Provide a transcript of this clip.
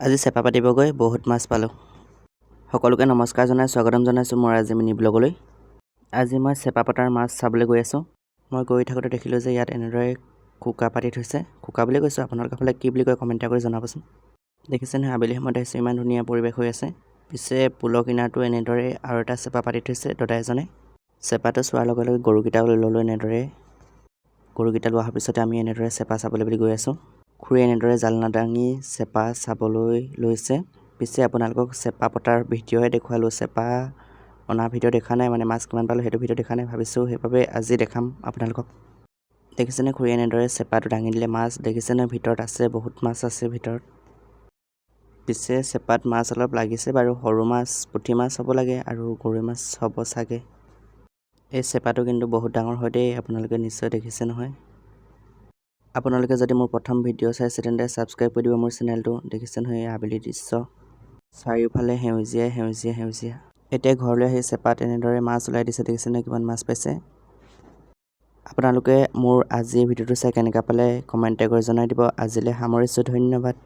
আজি চেপা পাতিব গৈ বহুত মাছ পালোঁ। সকলোকে নমস্কাৰ জনাই স্বাগতম জনাইছোঁ মোৰ আজি মিনি ব্লগলৈ। আজি মই চেপা পতাৰ মাছ চাবলৈ গৈ আছোঁ। মই গৈ থাকোঁতে দেখিলোঁ যে ইয়াত এনেদৰে কোকা পাতি থৈছে। কোকা বুলি কৈছোঁ, আপোনালোকৰ ফালে কি বুলি কয় কমেণ্ট কৰি জনাবচোন। দেখিছে নহয়, আবেলি সময়ত আহিছোঁ, ইমান ধুনীয়া পৰিৱেশ হৈ আছে। পিছে পুলৰ কিনাৰটো এনেদৰে আৰু এটা চেপা পাতি থৈছে দাদা এজনে। চেপাটো চোৱাৰ লগে লগে গৰুকেইটাও লৈ ল'লোঁ এনেদৰে। গৰুকেইটা লোৱা হোৱাৰ পিছতে আমি এনেদৰে চেপা চাবলৈ বুলি গৈ আছোঁ। খুৰীয়ে এনেদৰে জালনা দাঙি চেপা চাবলৈ লৈছে। পিছে আপোনালোকক চেপা পতাৰ ভিডিঅ'হে দেখুৱালোঁ, চেপা অনা ভিডিঅ' দেখা নাই, মানে মাছ কিমান পালোঁ সেইটো ভিডিঅ' দেখা নাই ভাবিছোঁ, সেইবাবে আজি দেখাম আপোনালোকক। দেখিছেনে, খুৰীয়ে এনেদৰে চেপাটো দাঙি দিলে, মাছ দেখিছেনে ভিতৰত আছে, বহুত মাছ আছে ভিতৰত। পিছে চেপাত মাছ অলপ লাগিছে বাৰু, সৰু মাছ, পুঠি মাছ হ'ব লাগে আৰু গৰৈ মাছ হ'ব চাগে। এই চেপাটো কিন্তু বহুত ডাঙৰ হয় দেই, আপোনালোকে নিশ্চয় দেখিছে নহয়। আপোনালোকে যদি মোৰ প্ৰথম ভিডিঅ' চাইছে, তেন্তে ছাবস্ক্ৰাইব কৰি দিব মোৰ চেনেলটো। দেখিছে নহয়, এই আবেলি দৃশ্য, চাৰিওফালে সেউজীয়াই সেউজীয়া সেউজীয়া। এতিয়া ঘৰলৈ আহি চেপাত এনেদৰে মাছ ওলাই দিছে। দেখিছেনে কিমান মাছ পাইছে? আপোনালোকে মোৰ আজিৰ ভিডিঅ'টো চাই কেনেকুৱা পালে কমেণ্টে কৰি জনাই দিব। আজিলৈ সামৰিছোঁ, ধন্যবাদ।